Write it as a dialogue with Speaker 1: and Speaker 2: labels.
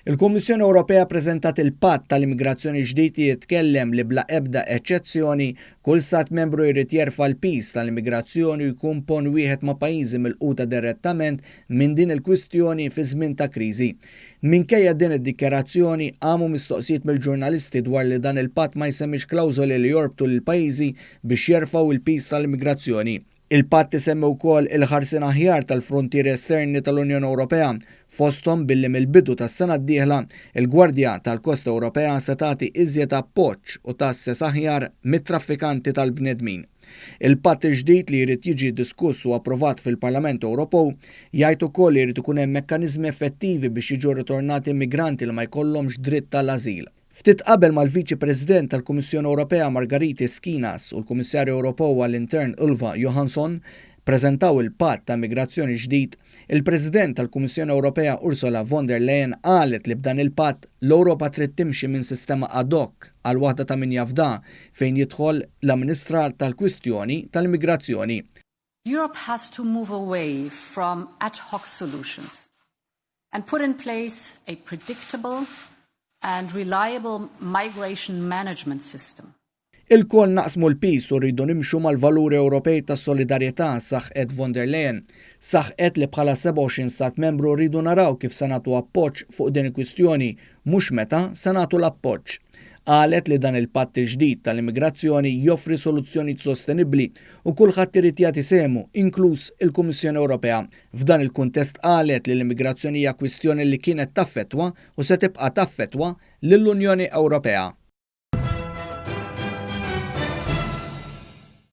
Speaker 1: Il-Kummissjoni Ewropea ppreżentat il-Patt tal-Immigrazzjoni ġdid li jitkellem li bla ebda eċċezzjoni, kull Stat Membru jrid jerfa' l-piż tal-immigrazzjoni u jkun ponn wieħed ma' pajjiżi milquta direttament minn din il-kwistjoni fi żmien ta' kriżi. Minkejja din id-dikjarazzjoni, qamu mistoqsijiet mill-ġurnalisti dwar li dan il-patt ma jsemmix klawżoli li jorbtu lill-pajjiżi biex jerfgħu l-piż tal-immigrazzjoni. Il-patt isemmi wkoll il-ħarsien aħjar tal-fruntieri esterni tal-Unjoni Ewropea, fosthom billi mill-bidu tas-sena d-dieħla, il-Gwardja tal-Kosta Ewropea se tagħti iżjed appoġġ u tgħasses aħjar mit-traffikanti tal-bnedmin. Il-patt il-ġdid li jrid jiġi diskuss u approvat fil-Parlament Ewropew jgħid ukoll li jrid ikun hemm mekkaniżmi effettivi biex jiġu rritornati immigranti li ma jkollhomx dritt għall-ażil. Ftit qabel ma l-Viċi President tal-Kummissjoni Ewropea Margaritis Schinas u l-Kummissarju Ewropew għall-Intern Ylva Johansson ppreżentaw il-Patt ta' Migrazzjoni ġdid, il-President tal-Kummissjoni Ewropea Ursula von der Leyen qalet li b'dan il-patt l-Ewropa trid timxi minn sistema ad hoc għal waħda ta' min jafda fejn jidħol l-amministrar tal-kwistjoni tal-immigrazzjoni.
Speaker 2: Europe has to move away from ad hoc solutions and put in place a predictable and reliable migration management system.
Speaker 1: Ilkoll naqsmu l-piż u rridu nimxu mal-valuri Ewropej tas-solidarjetà, saħqet von der Leyen. Saħqet li bħala 27 stat membru rridu naraw kif se nagħtu appoġġ fuq din il-kwistjoni, mhux meta se nagħtu l-appoġġ. Qalet li dan il-patt il-ġdid tal-immigrazzjoni joffri soluzzjonijiet sostenibbli u kulħadd irid jagħti sehmu, inkluż il-Kummissjoni Ewropea. F'dan il-kuntest qalet li l-immigrazzjoni hija kwistjoni li kienet taffettwa u se tibqa' taffettwa lill-Unjoni Ewropea.